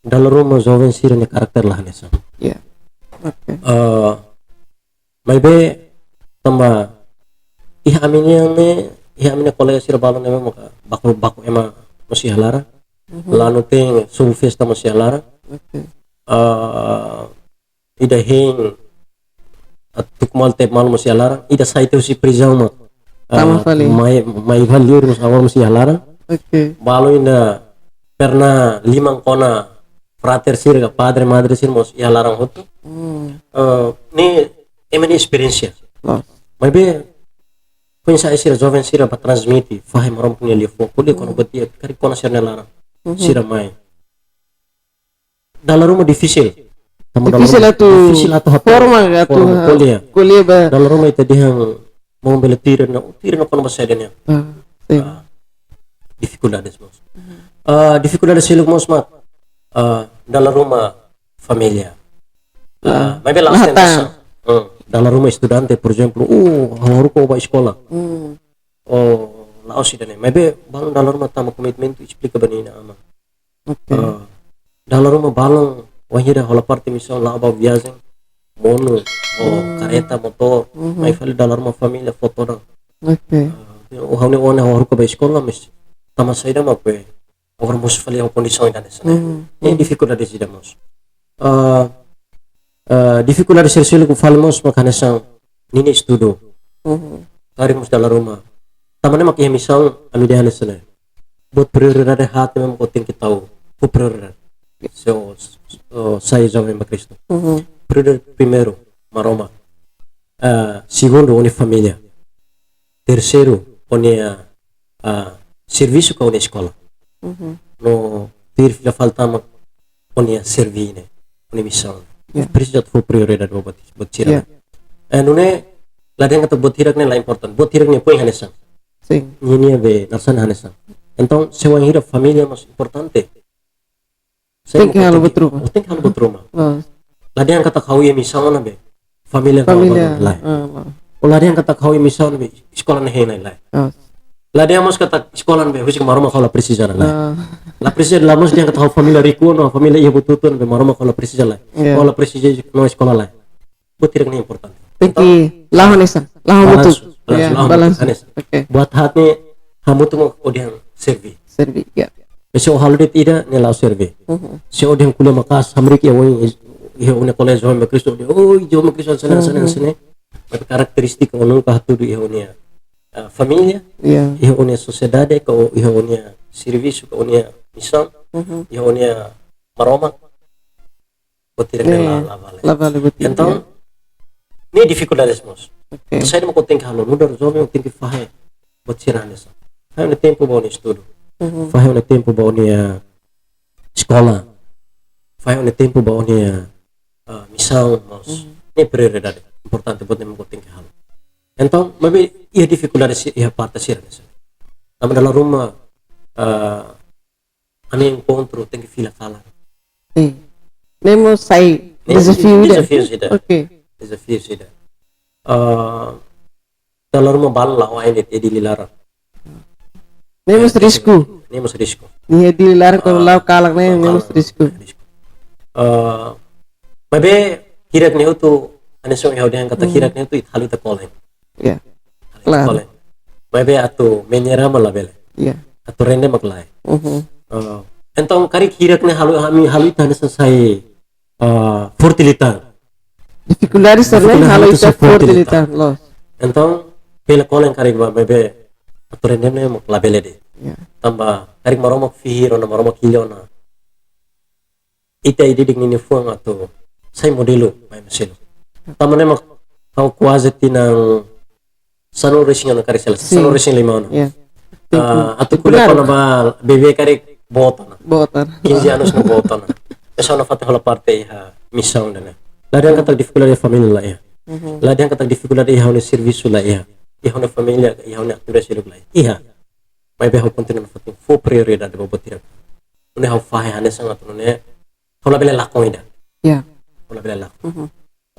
dala ruma joven sira-nia karakter la hanesan. Iya. Oke. Eh, maibé tanba iha ami-nia ne'e, iha ami-nia kolega sira balu ne'ebé maka baku, baku ema mós iha laran. Lanu ten sobu festa mós iha laran. Oke. Eh, ida hein atu tuku malu, tebe malu mós iha laran, ida sai tiha husi prizaun mak, ah, tama fali. Mai, mai fali liur mós, agora mós iha laran. Oke. Balu ida pernah liman kona frater sira, padre, madre sira mós iha laran hotu. Hmm. Eh, ne'e ema nia esperiénsia. Loos. Maibé foin-sa'e sira, joven sira bá transmite fahe Maromak nia liafuan, ko'alia kona-ba buat ida, karik kona sira-nia laran. Mhm. Sira mai. Dala ruma difisil. Tanba dala Difisil ruma atu difisil atu hato'o. forma, atu Forma, ha-, ko'alia. ko'alia ba. Dala ruma ita dehan maun bele tuir ona, tuir ona kona-ba saida nian. Ah, sin. Ah, difikuldades mós. Ah, difikuldades seluk mós mak, ah, dala ruma família. Ah, Ah, maibé la'ós la hatán. tentasaun. Hmm. Dala ruma estudante, por ezemplu, oh, ha'u haruka bá eskola. Hmm. Oh, la'ós ida-ne'e. Maibé balun dala ruma tama komitmentu, esplika ba nia inan-aman. Oke. Ah, dala ruma balun wainhira hola parte misaun, la'o ba viajen, monu, oh, Hmm. kareta, motór, Mhm. mai fali dala ruma família fó todan. Oke. Ah, oh, ha'u-nia oan ne'e haruka bá eskola, mas tama saida mak be, agora mosu fali ho kondisaun ida-ne'e. Mhm. Eh, difikuldade ida mós. Ah, ah, difikuldade sira seluk fali mós mak hanesan ninia estudu. Mhm. Karik mós dala ruma. Tanba ne'e mak iha misaun ami dehan hanesan ne'e. Buat prioridade haat ne'e mak tenke tau, fó prioridade. Se ó, ó sai joven ba Kristu. Mhm. Prioridade primeiru, Maromak. Ah, segundu, ó-nia família. Terseiru, ó-nia, ah, servisu ka ó-nia eskola. Mhm. No tuir fila fali tama, ó-nia servi ne'e, ó-nia misaun. Ya. Presiza atu fó prioridade ba buat, buat sira. Ya. Eh, nune'e, la dehan katak buat hirak ne'e la importante. Buat hirak ne'e poin hanesan. Sin. Ninia be nasaun hanesan. Entaun, se wainhira família mós importante. Se Tenke mak halo tenke, buat ruma. ó tenke halo buat ruma. Loos. La dehan katak ha'u iha misaun ne'ebé família ka Família. Maromak, lae. Ah, loos. Ó la dehan katak ha'u iha misaun ne'ebé eskola ne'e hein ona, lae. Loos. La dehan mós katak eskola ne'ebé husik Maromak ka Maromak la presiza ona, lae. Ah. La presiza, la mós dehan katak ha'u família riku no família iha buat hotu ne'ebé Maromak ka Maromak la presiza, lae. Ya. Ó la presiza no eskola, lae. Buat hirak ne'e importante. Tenke la'o hanesan. La'o hamutuk. Balansu, balansu, Ya, la'o hamutuk, balansu. hanesan. Oke. Buat haat ne'e hamutuk mak ó dehan servi. Servi, ya. Se ó halo de'it ida, ne'e la'ós servi. Mhm. Se ó dehan ko'alia maka'as, hamriik iha oin, iha ó-nia kolega joven ba Kristu, ó dehan, "Oi, joven ba Kristu, hanesan ne'e, hanesan ne'e, Mhm. hanesan ne'e." Tapi karakterístika ó nunka hatudu iha ó-nia, ah, família, Ya. iha ó-nia sosiedade, ka ó, iha ó-nia servisu, ka ó-nia misaun, Mhm. iha ó-nia Maromak. Buat hirak ne'e Ya. la, la vale. La vale buat hirak. Entaun, ne'e difikuldades mós. Oke. Saida mak ó tenke halo, nu'udar joven ó tenke fahe buat sira hanesan. Fahe ó-nia tempu ba ó-nia estudu. Mhm. Fahe ó-nia tempu ba ó-nia, ah, eskola. Fahe ó-nia tempu ba ó-nia, ah, misaun mós. Mhm. Ne'e prioridade. Importante buat ne'e mak ó tenke halo. Entaun, maibé iha difikuldade sira, iha parte sira hanesan. Tanba dala ruma, ah, ami enkontru tenke fila kalan. Eh. Ne'e mós sai Ne'e dezafiu ida. dezafiu ida. Oke. Dezafiu ida. Ah, dala ruma balun la'o ain de'it iha Dili laran. Ne'e mós risku. Ne'e mós risku. Iha Dili laran kuandu Ah, la'o kalan ne'e, ne'e mós kalan, risku. Risku. Ah, maibé hirak ne'e hotu, hanesan ohin ha'u dehan katak, Hmm. hirak ne'e hotu ita halo ita kolen. Ya. Halo ita Klaru. kolen. Maibé atu menyerah mak labele. Ya. Atu rende mak lae. Mhm. Ah, entaun karik hirak ne'e halo, ami halo ita hanesan sai, ah, forte liután. Difikuldade sira ne'e Difikuldade halo hanesan ita sai forte forte liután. liután, loos. Entaun, bele kolen karik ba, maibé atu rende ne'e mak labele de'it. Ya. Tanba karik Maromak fihir ona, Maromak hili ona. Ita ida-idak nia fuan atu sai modelu ba ema seluk. Tanba ne'e mak ha'u kuaze tinan sanulu-resin ona karik sela, Sin. sanulu-resin-lima ona. Ya. Ah, atu Benar. ko'alia kona-ba bebé karik boot ona. Boot ona. Quinze anos ne'e boot ona. Esa ona fatin hola parte iha misaun ida-ne'e. La dehan katak difikuldade família la iha. Mhm. La dehan katak difikuldade iha ó-nia servisu la iha. Iha ó-nia família, iha ó-nia atividade seluk la iha. Iha. Maibé ha'u kontinua nafatin fó prioridade ba buat hirak. Nune'e ha'u fahe hanesan atu nune'e ha'u labele lakon ida. Ya. Ha'u labele lakon. Mhm.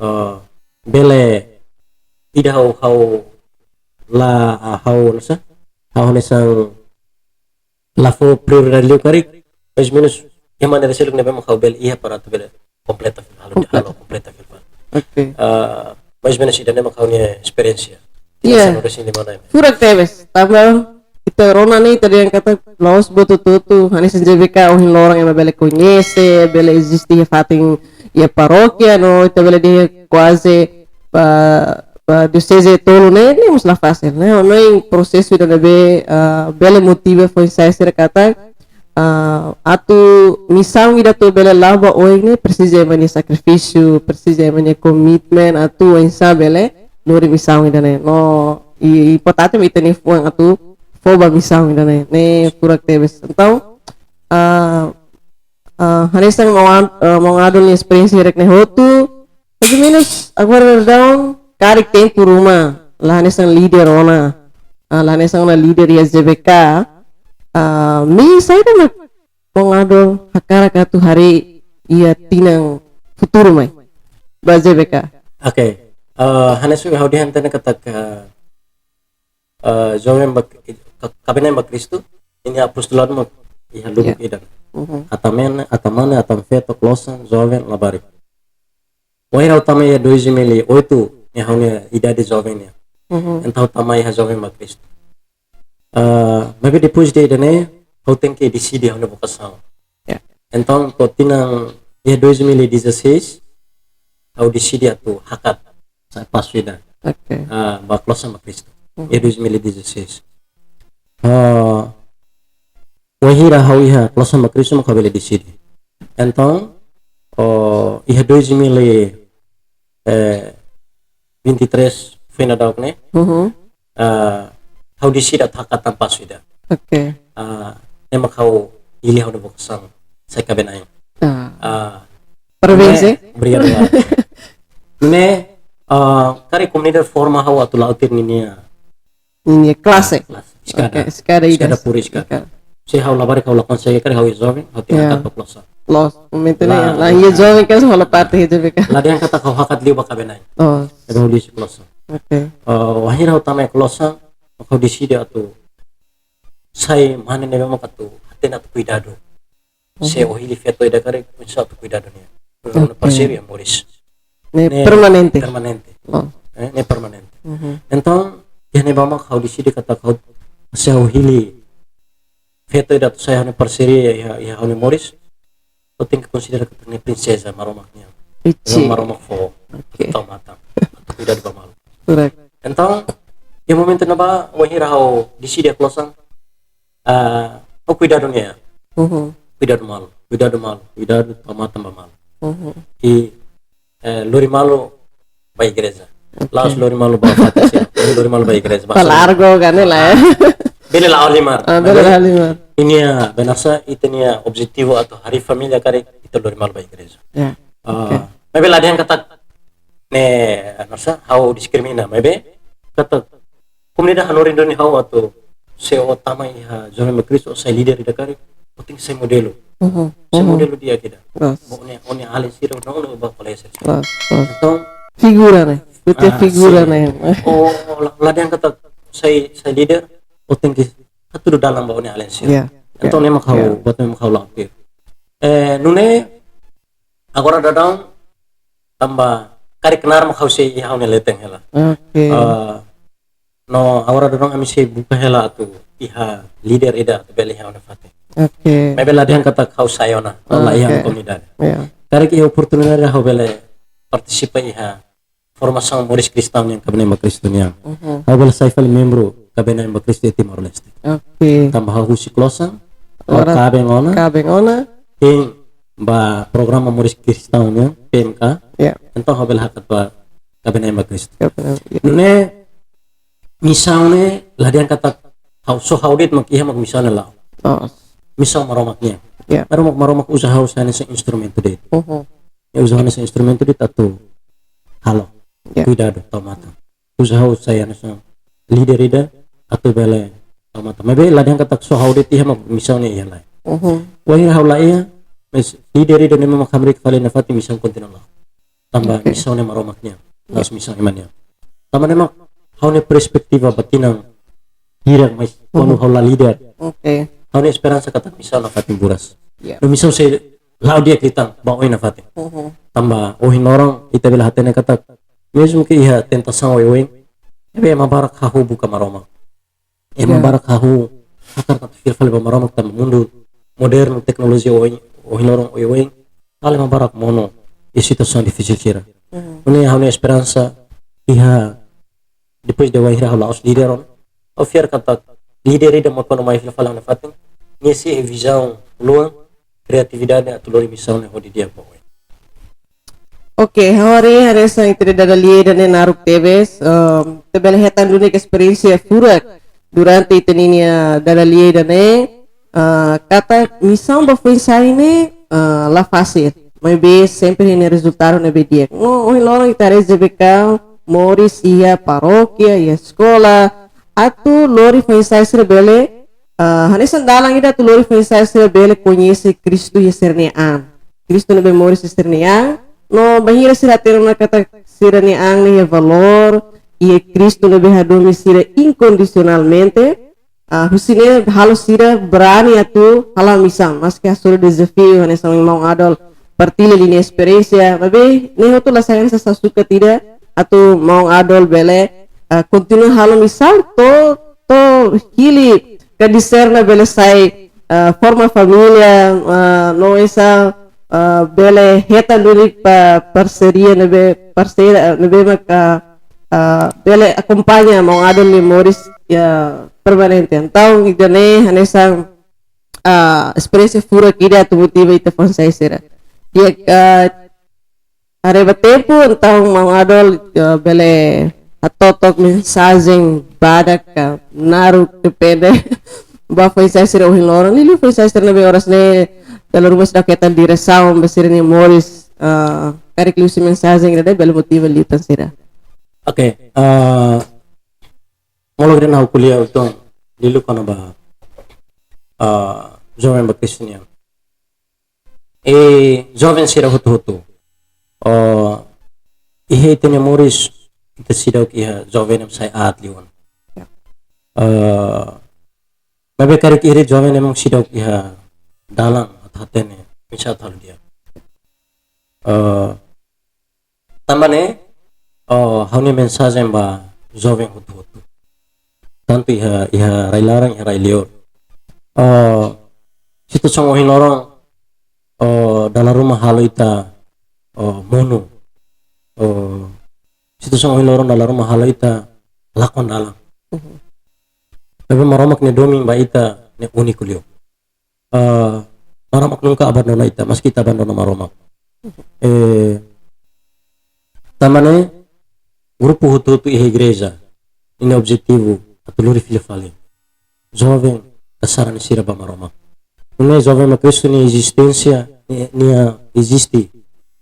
Ah, bele ida ha'u, ha'u la, ah, ha'u hanesan, ha'u hanesan la fó prioridade liu karik, mais menus iha maneira seluk ne'ebé mak ha'u bele iha para atu bele kompleta fali, halo, Kompleta. halo kompleta fali. Oke. Ah, mais menus ida-ne'e mak ha'u-nia esperiénsia. Iya. Sanulu-resin-lima ona. Furak tebes, tanba ita rona ne'e ita dehan katak la'ós buat hotu-hotu, hanesan J B K ohin loron ema bele koñese, bele eziste iha fatin iha parókia, no ita bele dehan kuaze ba, ba dioseze tolu ne'e, ne'e mós la fasil, ne'e, ne'e prosesu ida ne'ebé, ah, bele motiva foin-sa'e sira katak, Ah, atu misaun ida atu bele la'o ba oin ne'e presiza ema nia sakrifísiu, presiza ema nia komitmen atu oinsá bele lori misaun ida-ne'e. No, i, importante mak ita-nia fuan atu fó ba misaun ida-ne'e. Ne'e furak tebes. Entaun, ah, ah, hanesan maun Ad-, ah, maun Adol nia esperiénsia hirak ne'e hotu, mais ou menus agora daudaun karik tempu ruma, la hanesan líder ona, ah, la hanesan ona líder iha Z B K, ah, imi saida mak maun Adol hakarak atu haree iha tinan futuru mai ba Z B K? Oke, eh, hanesan ha'u dehan tiha ona katak, eh, joven ba, ka-, kaben-na'in ba Kristu, nia apostoladu mak iha lubuk Ya. ida. Mhm. Atan-na'in, atan-mane, atan-feto, klosan, joven, labarik. Wainhira ha'u tama iha dois mil e oito, ne'e ha'u-nia idade joven nian. Mhm. Entaun ha'u tama iha Joven ba Kristu. Ah, maibé depois de ida-ne'e, ha'u tenke deside ha'u-nia vokasaun. Ya. Entaun, to'o tinan iha dois mil e dezasseis, ha'u deside atu hakat, sa'e pasu ida. Oke. Ah, ba Klosan ba Kristu. Mhm. Iha dois mil e dezasseis. Ah, wainhira ha'u iha Klosan ba Kristu mak ha'u bele deside. Entaun, oh, iha dois mil e, eh, vinte e três, foin daudauk ne'e, Mhm. ah, ha'u deside atu hakat tan pasu ida. Oke. Ah, ne'e mak ha'u hili ha'u-nia vokasaun sai kaben-na'in. Ah. Ah, Parabéns, ne'e, eh. Obrigadu, ya. Ne'e, ah, karik komunidade forma ha'u atu la'o tuir ninia Ninia klase. Ah, klase. Eskada. Oke, eskada ida. Eskada puru eskada. Oke. Se ha'u labarik ha'u la konsege karik ha'u joven, ha'u tenke Ya. hakat ba Klosan. Loos, momentu ne'e, La, la, iha joven kan hola parte iha Z B K. La dehan katak ha'u hakat liu ba kaben-na'in. Oh. Entaun ha'u liu husi Klosan. Oke. Eh, wainhira ha'u tama iha Klosan, ha'u deside atu sai mane ne'ebé mak atu hatene atu kuidadu. Se Mhm. o hili feto ida karik, oinsá atu kuidadu nia. Oke. Ha'u-nia parseiru iha moris. Ne'e Ne'e permanente. permanente. Oh. Eh, ne'e permanente. Mhm. Entaun, iha ne'ebá mak ha'u deside katak ha'u, se ha'u hili feto ida atu sai ha'u-nia parseiru iha, iha ha'u-nia moris, ha'u tenke konsidera katak ne'e prinseza Maromak nian. Ichi. Maromak fó Oke. tau matan. Atu kuidadu ba malu. Korek. Entaun, iha momentu ne'ebá, wainhira ha'u deside iha Klosan, ah, ha'u kuidadu nia. Mhm. Kuidadu malu, kuidadu malu, kuidadu tau matan ba malu. Mhm. I, eh, lori malu ba igreja. Oke. La'ós lori malu ba fatin sira, lori malu ba igreja. Ba largo kan, eh, la, ya. Ah, bele la'o halimar. Ah, bele la'o halimar. Entaun, ita-nia, benarsa, ita-nia objetivu atu harii família karik ita lori malu ba igreja. Ya. Ah, Oke. maibé la dehan katak ne'e, benarsa, ha'u diskrimina, maibé katak komunidade hanorin duni ha'u atu se o tama iha Joven ba Kristu, o sai líder ida karik, o tenke sai modelu. Mhm. Sai Mhm. modelu di'ak ida. Loos. Ba o-nia, o-nia alin sira, o-nia, o-nia ba kolega sira. Loos, loos. Entaun, Figura ne'e. Ita Ah, figura sin. ne'e. O, o la, la dehan katak sai, sai líder, o tenke hatudu dalan ba o-nia alin sira. Ya. Entaun Ya. ne'e mak ha'u, Ya. buat ne'e mak ha'u lakukan. Eh, nune'e, agora daudaun, tanba karik knaar mak ha'u sei iha ha'u-nia leten hela. Oke. Eh, no agora daudaun ami sei buka hela atu iha líder ida atu bele iha ha'u-nia fatin. Oke. Maibé la dehan katak ha'u sai ona, ha'u la iha Oke. komunidade. Ya. Karik iha oportunidade ha'u bele partisipa iha formasaun moris kristaun nian, kaben-na'in ba Kristu nian. Mhm. Ha'u bele sai fali membru kaben-na'in ba Kristu iha Timor-Leste. Oke. Tanba ha'u husi Klosan, ha'u Ora kaben ona. kaben ona. Hein ba programa moris kristaun nian, P M K. Ya. Entaun ha'u bele hakat ba kaben-na'in ba Kristu. Kaben-na'in, ya. Ne'e misaun ne'e la dehan katak ha'u, só ha'u de'it mak iha mak misaun ne'e, lae. Oh. Misaun Maromak nian. Ya. Maromak, Maromak uza ha'u sai hanesan instrumentu de'it. Mhm. Nia uza ha'u hanesan instrumentu de'it atu halo. Ya. Kuidadu, tau matan. Uza ha'u sai hanesan líder ida atu bele tau matan. Maibé la dehan katak só ha'u de'it iha mak misaun ne'e, iha lae. Mhm. Wainhira ha'u la iha, mais líder ida ne'ebé mak hamriik fali ha'u-nia fatin, misaun kontinua la'o. Tanba Oke. misaun ne'e Maromak nian, Ya. la'ós misaun ema nian. Tanba ne'e mak ha'u-nia perspetiva ba tinan hirak mai, kuandu Mhm. ha'u la líder. Oke. Ha'u-nia esperansa katak misaun nafatin buras. Ya. No misaun sei la'o di'ak liután ba oin nafatin. Mhm. Tanba ohin loron ita bele hatene katak, mezmu ke iha tentasaun oioin, maibé ema barak hahú buka Maromak. Ema Ya. barak hahú hakarak atu fiar fali ba Maromak tanba mundu modernu, teknolojia oioin, ohin loron oioin, halo ema barak monu iha situasaun difisil sira. Mhm. Nune'e ha'u-nia esperansa iha, depois de wainhira ha'u la'ós líder ona, ha'u fiar katak líder ida mak kuandu mai fila fali ha'u-nia fatin, Nia sei iha vizaun luan, kreatividade atu lori misaun ne'e hodi di'ak ba oin. Oke, ha'u haree hanesan ita-nia dada-lia ida-ne'e naruk tebes, em, ita bele hetan duni esperiénsia furak durante ita-nia dada-lia ida-ne'e, ah, katak misaun ba foin-sa'e ne'e, ah, la fasil. Maibé sempre iha rezultadu ne'ebé di'ak. No, ohin loron ita haree J B K moris iha parókia, iha eskola, atu lori foin-sa'e sira bele, ah, hanesan dalan ida atu lori foin-sa'e sira bele koñese Kristu iha sira-nia an. Kristu ne'ebé moris iha sira-nia an. No bainhira sira hatene ona katak sira-nia an ne'e iha valór, iha Kristu ne'ebé hadomi sira inkondisionalmente, ah, husi ne'e halo sira brani atu hala'o misaun, maski hasoru dezafiu, hanesan maun Adol partilla nia esperiénsia, maibé ne'e hotu la sai hanesan sasukat ida atu maun Adol bele, ah, kontinua halo misaun to'o, to'o hili ka di sira-ne'e bele sai, ah, forma família, ah, no esa, ah, bele hetan duni pa-, parseria ne'ebé, parseira, ah, ne'ebé maka, ah, bele akompaña maun Adol nia moris iha permanente. Entaun, ida-ne'e hanesan, ah, esperiénsia furak ida atu motiva ita foin-sa'e sira. Di'ak, ah, haree ba tempu, entaun maun Adol, ah, bele hato'o took mensajen badak ka naruk depende ba foin-sa'e sira ohin loron. Liuliu foin-sa'e sira ne'ebé oras ne'e dala ruma seidauk hetan diresaun ba sira-nia moris, ah, karik liuhusi mensajen ida-ne'e bele motiva liután sira. Oke, ah, molok ida-ne'e ha'u ko'alia uitoan liuliu kona-ba, ah, joven ba Kristu nian. E joven sira hotu-hotu. Oh, iha ita-nia moris, ita seidauk iha joven ne'ebé sai aat liu ona. Ya. Ah, maibé karik ita joven ne'ebé seidauk iha dalan atu hatene, misaun atu halo di'ak. Ah, tanba ne'e, oh, ha'u-nia mensajen ba joven hotu-hotu. Tantu iha, iha rai-laran, iha rai-liur. Oh, situasaun ohin loron, oh, dala ruma halo ita, oh, monu. Oh, situasaun ohin loron dala ruma halo ita lakon dalan. Mhm. Maibé Maromak nia domin ba ita ne'e úniku liu. Ah, Maromak nunka abandona ita, maski ita abandona Maromak. Eh, tanba ne'e, grupu hotu-hotu iha igreja, nia objetivu atu lori fila fali joven ka sarani sira ba Maromak. Nune'e joven ba Kristu nia ezisténsia, nia, nia eziste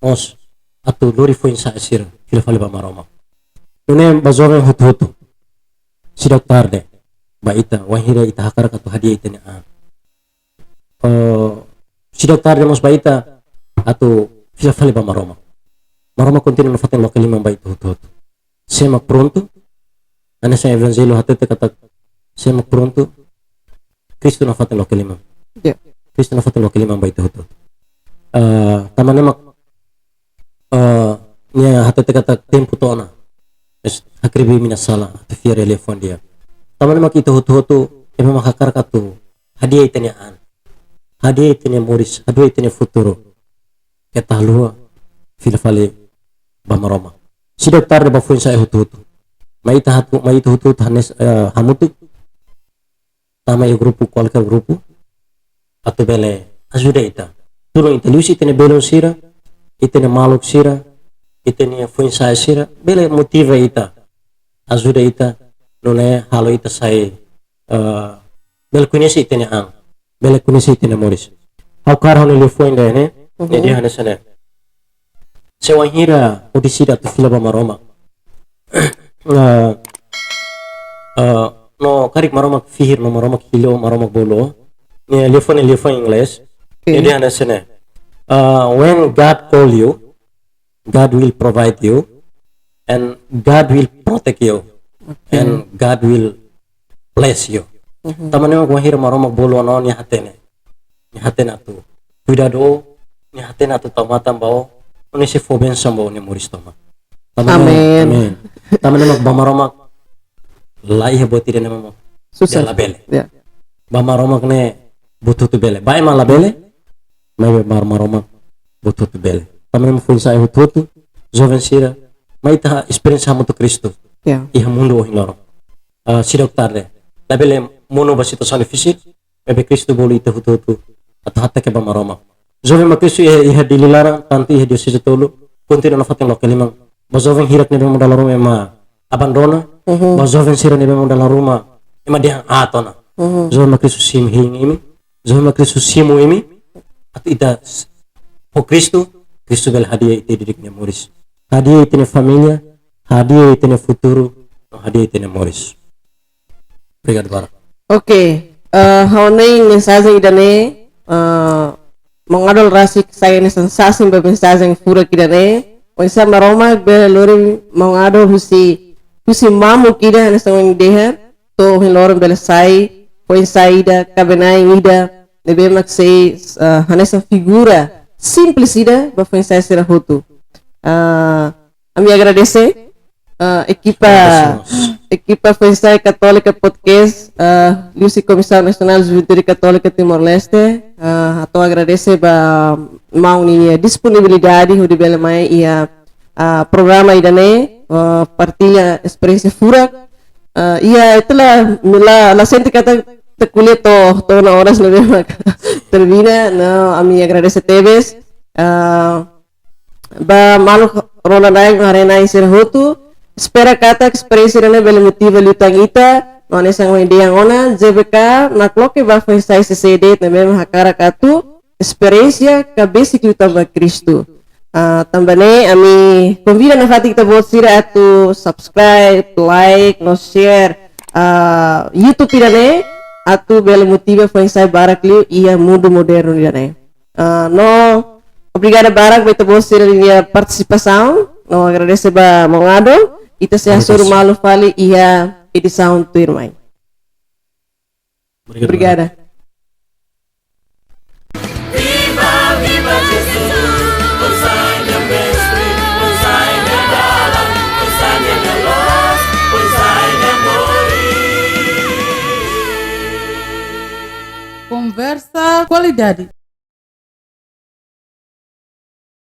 mós atu lori foin-sa'e sira fila fali ba Maromak. Nune'e ba joven hotu-hotu, seidauk tarde ba ita, wainhira ita hakarak atu hadi'a ita-nia an. Eh, seidauk tarde mós ba ita atu fila fali ba Maromak. Maromak kontinua nafatin loke liman ba ita hotu-hotu. Sé mak prontu, hanesan Evanjellu hatete katak sé mak prontu, Kristu nafatin loke liman. Ya. Kristu nafatin loke liman ba ita hotu-hotu. Eh, tanba ne'e mak, eh, nia hatete katak tempu to'o ona. Es, hakribi mina sala, atu fiar iha liafuan di'ak. Tanba ne'e mak ita hotu-hotu, ema mak hakarak atu hadi'a ita-nia an, hadi'a ita-nia moris, hadi'a ita-nia futuru. Keta haluha fila fali ba Maromak. Seidauk tarde ba foin-sa'e hotu-hotu. Mai ita hatu, mai ita hotu-hotu hanes, eh, hamutuk. Tama iha grupu, kualkér grupu. Atu bele ajuda ita. Tulun ita liuhusi ita-nia belun sira, ita-nia maluk sira, ita-nia foin-sa'e sira. Bele motiva ita. Ajuda ita. Nune'e halo ita sai, eh, bele koñese ita-nia an. Bele koñese ita-nia moris. Ha'u hakarak ha'u-nia liafuan ida-ne'e, Mhm. ne'e dehan hanesan ne'e. Se wainhira ó deside atu fila ba Maromak. Eh, eh, no karik Maromak fihir, no Maromak hili ó, Maromak bolu ó. Ne'e liafuan, ne'e liafuan inglés. Oke. Ne'e dehan hanesan ne'e. Eh, when God call you, God will provide you, and God will protect you, Oke. and God will bless you. Mhm. Tanba ne'e mak wainhira Maromak bolu ó, nia hatene. Nia hatene atu kuidadu ó, nia hatene atu tau matan ba ó, ó-nia sei fó bensaun ba ó-nia moris tomak. Tanba ne'e, Amen. Amen. Tanba ne'e mak ba Maromak la iha buat ida ne'ebé mak Susah. labele. Ya. Ba Maromak ne'e buat hotu bele. Ba ema labele, maibé ba Maromak buat hotu bele. Tanba ne'e mak foin-sa'e hotu-hotu, joven sira, mai ita esperiénsia hamutuk Kristu. Ya. Iha mundu ohin loron. Ah, seidauk tarde. Labele monu ba situasaun difisil, Maibé Kristu bolu ita hotu-hotu atu hateke ba Maromak. Joven Maun Kristu iha, iha Dili laran, tantu iha dioseze tolu, kontinua nafatin loke liman ba joven hirak ne'ebé mak dala ruma ema abandona, ba joven sira ne'ebé mak dala ruma ema dehan aat ona. Joven Maun Kristu simu hein imi, joven Maun Kristu simu imi, atu ita s-, ho Kristu, Kristu bele hadi'a ita didi'ak nia moris. Hadi'a ita-nia família, hadi'a ita-nia futuru, no hadi'a ita-nia moris. Obrigadu barak. Oke, eh, ha'u hanoin mensajen ida-ne'e, eh, Maun Adol rasik sai hanesan sasin ba mensajen furak ida-ne'e. Oinsá Maromak bele lori Maun Adol husi, husi mamuk ida hanesan ohin dehan, to'o ohin loron bele sai foin-sa'e ida, kaben-na'in ida, ne'ebé mak sei, eh, hanesan figura simples ida ba foin-sa'e sira hotu. Ah, ami agradese, ah, ekipa, ekipa Foinsa'e Katólika Podcast, ah, liuhusi Komisaun Nasionál Juventude Katólika Timor-Leste, ah, hato'o agradese ba maun ninia disponibilidade hodi bele mai iha, ah, programa ida-ne'e, ah, partilla esperiénsia furak. Ah, iha ita la, la, la sente katak ita ko'alia to'o, to'o ona oras ne'ebé mak termina, no, ami agradese tebes. Ah, ba maluk rona-na'in no haree-na'in sira hotu. Espera katak esperiénsia ida-ne'e bele motiva liután ita, no hanesan ohin dehan ona, J B K nakloke ba foin-sa'e C C D ne'ebé mak hakarak atu esperiénsia ka besik liután ba Kristu. Ah, tanba ne'e ami konvida nafatin ita-boot sira atu subscribe, like, no share, ah, YouTube ida-ne'e, atu bele motiva foin-sa'e barak liu iha mundu modernu ida-ne'e. Ah, no, obrigada barak ba ita-boot sira-nia partisipasaun. No, agradese ba Maun Adol. Ita sei hasoru malu fali iha edisaun tuirmai. Obrigadu. Obrigada. Viva, viva Jesus, Foinsa'e nia mestre, Foinsa'e nia dalan, Foinsa'e nia loos, Foinsa'e nia moris. Konversa kualidade.